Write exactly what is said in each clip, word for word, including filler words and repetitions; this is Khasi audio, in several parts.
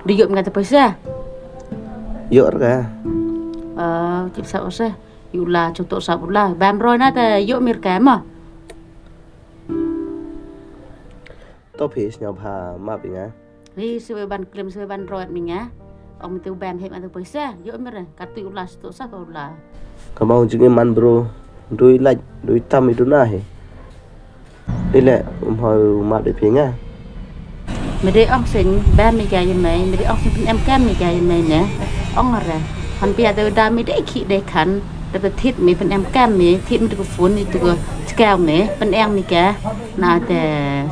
Dei ïoh mynta te pisa? Ïoh re ka. Ah, tip sap ose. Ïoh la, cuto sap la. Bam roi na te ïoh mir ka mo. To phi sñiaw bha map ïa nga. Hi, siwe ban klim, siwe ban roi mi nga. Ong mi te u bam hep atu pisa. Ïoh mir ka tu u la, cuto sap u la. Ka mau jingim man bro. Dui lait, dui tam i duna hi. Ile um hoi map de phi nga. Me de ong sing bam mi ka ïa mei, me de ong sing pynem kam mi ka ïa mei ne. Ong re. Han pia de da mi de ki de kan. De pe thit mi pynem kam mi, thit mi de ko phone ni de ko chkaw mi, pynem mi ka. Na de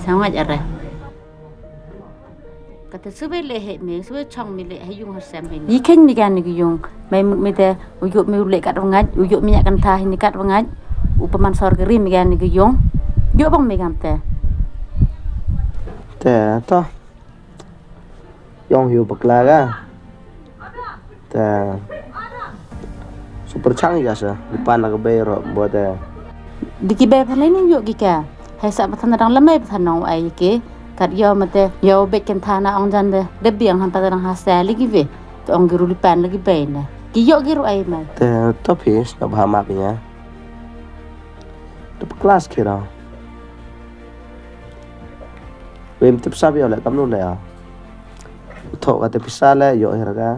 sangat are. Kata sube leh heh me, sube chong me leh ha yung ha sem heh. Yi kheiñ mi ka ni ka yung. Mei mut mi te, u ïoh mi u leh kat wa ngait, u ïoh mi ñiah kan tha hi ni kat wa ngait. U paman sor ka ri mi ka ni ka yung. Ïoh bang mi kam te. Te, to. Yong hiu bakla ka. Te. Super chang ïa ka sa. Di pan la ka bei ro bo te. Di ki bei phan ni ïoh ki ka. Hai sa pathan dang lamai pathan nong ai ki. Kat ïoh mate ïoh bek ken thana ong jan de. De biang han pathan dang ha sa li ki be. Te ong ki ru li pan la ki bei ne. Ki ïoh ki ru ai mai. Te to phi sna bha ma phi ïa. Te pa klas ki ra. Wem tip sa ïoh le kam nu le ïa. Tho ka te pisa le ïoh hi ra ka.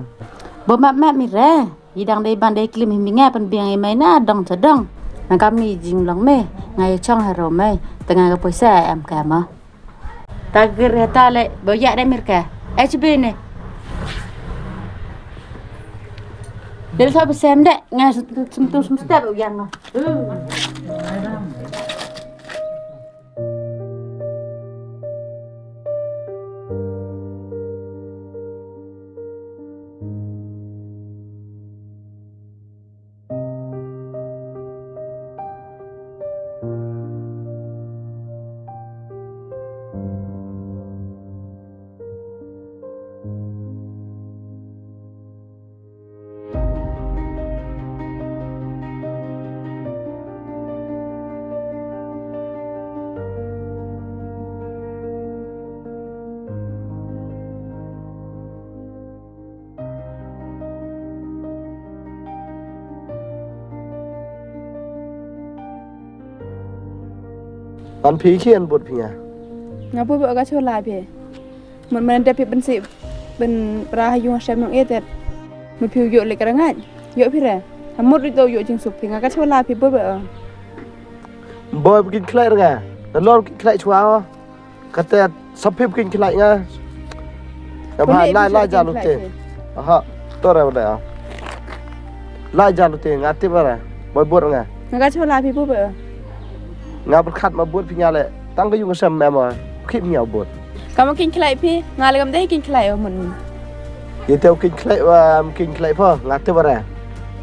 Bo map map mi re. Yi dang dei ban dei klim hi mi nga pynbiang i mai na dong cha dong. Na kam ni jinglong me, nga i chong haro mai, te nga ka poisa em ka ma. Ta gir he ta le, bo ïa de mir ka. H B ne. Del sa sem de, nga sum sum step u yang. An phi khian bot phi nga. Nga bot bot ka chola phi. Mut man da phi ben si ben pra ha yung sem yung etet. Mut phi yu le kra ngai. Yu phi re. Ha mut ri to yu jing sup phi nga ka chola phi bot bot. Boy kin khlai nga. Da lor kin khlai chwa. Kata sa phi kin khlai nga. Ya ba lai lai jalu te. Aha. To re ba. Lai jalu te nga te ba re. Boy bot nga. Nga ka chola phi bot bot. Nga berkhat ma bot phi nga le. Tang ka yung sem ma. Khit nga bot. Kam kin khlai phi, nga le kam dei kin khlai o mun. Ye te kin khlai wa kin khlai pho, nga te ba re.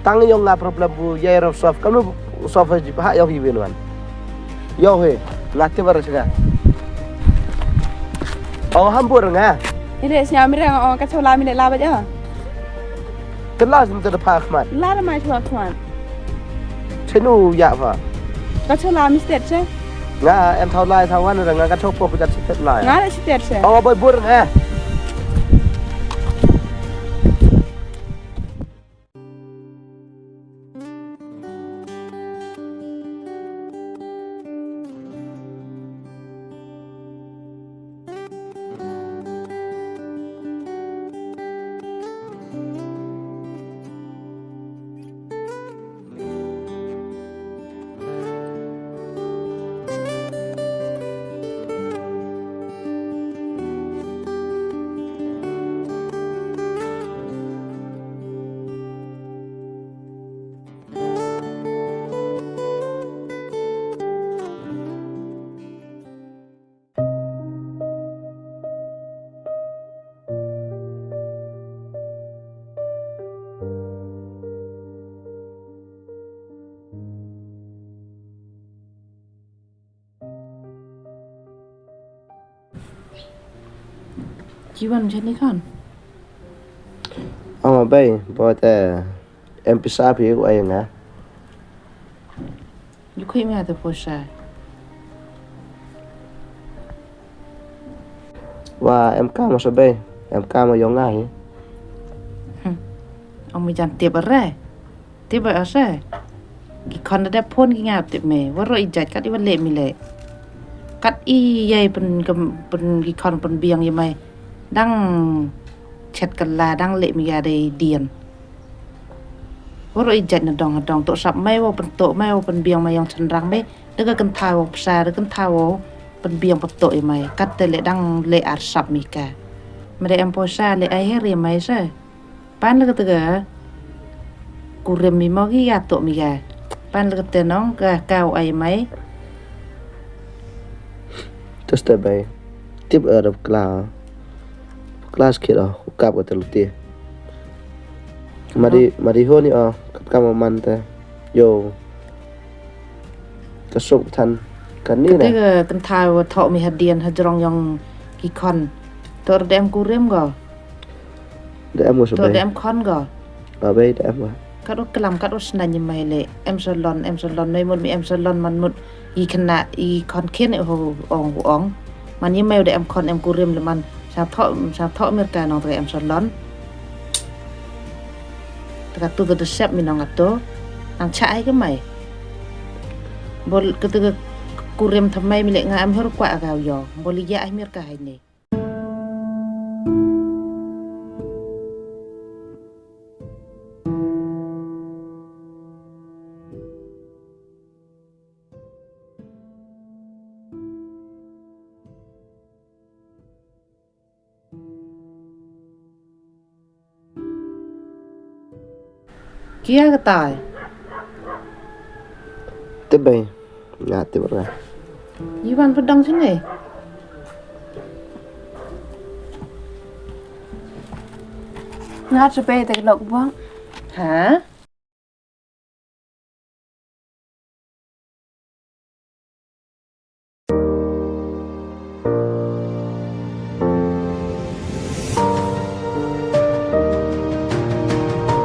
Tang yong nga problem bu ye ro sof kam lu sof ji ha yong hi win wan. Yo he, nga te ba re nga. O ham bot nga. Ile snya mi re nga o ka chola mi le la ba ja. Te la sim te da pha khmat. La da mai chwa khmat. Che nu ya pha. Ka chola mi stet che. Nga em thau lai thau wan ra nga ka chok pok ka stet lai. Nga da stet che. O boy bur nga. Jiwan jani kan. Ama bai, bo te em pisa phi ko ai nga. Ju khui mia te poisa. Wa em ka ma sa bei, em ka ma yong ngai. Hmm. Ong mi jan tip re. Tip ba asa. Ki khon da phone ki nga tip me. Waro i jat kat i wa le mi le. Kat i yai pen, pen ki khon pen biang i mai. Dang chet kala dang le mi ya dei dien. Waro i jat na dong dong to sap mai wa pen to mai wa pen biang mai yong chanrang mai. Dega kentha wa psa, dega kentha wa pen biang pen to i mai. Kat te le dang le ar sap mi ka. Mede em poisa le ai heri mai sa. Pan le kata ka kurim mi mo ki ya to mi ya. Pan le kata nong ka kau ai mai. Tus te bai. Tip er kla. Kla skit oh, ukap kata luti. Mari, mari ho ni oh, kat kama man te. Yo. Ka suk than. Ka ni. Kata ka kentha wa thok mi hadian hajrong yong ki khon. Tor dem kurim go. Dem go. Tor dem khon go. Ba bai dem go. Kat u klam kat u sna ni mai le. Em salon, em salon, noi mut mi em salon man mut. I kena i khon ken ho ong ong. Man ni mai u dem khon em kurim le man. Sa thok, sa thok mir ka nong te em salon. Te ka tu te de sep mi nong ato. Nang cha ai ke mai. Bol kata ka kurim thamai mi le nga em hor kwa ka yo. Bol ya ai mir ka hai ni. Kia ka tai. Te bai. Nga te bai. Iwan pedang sini. Nga sepe te lok buang. Ha?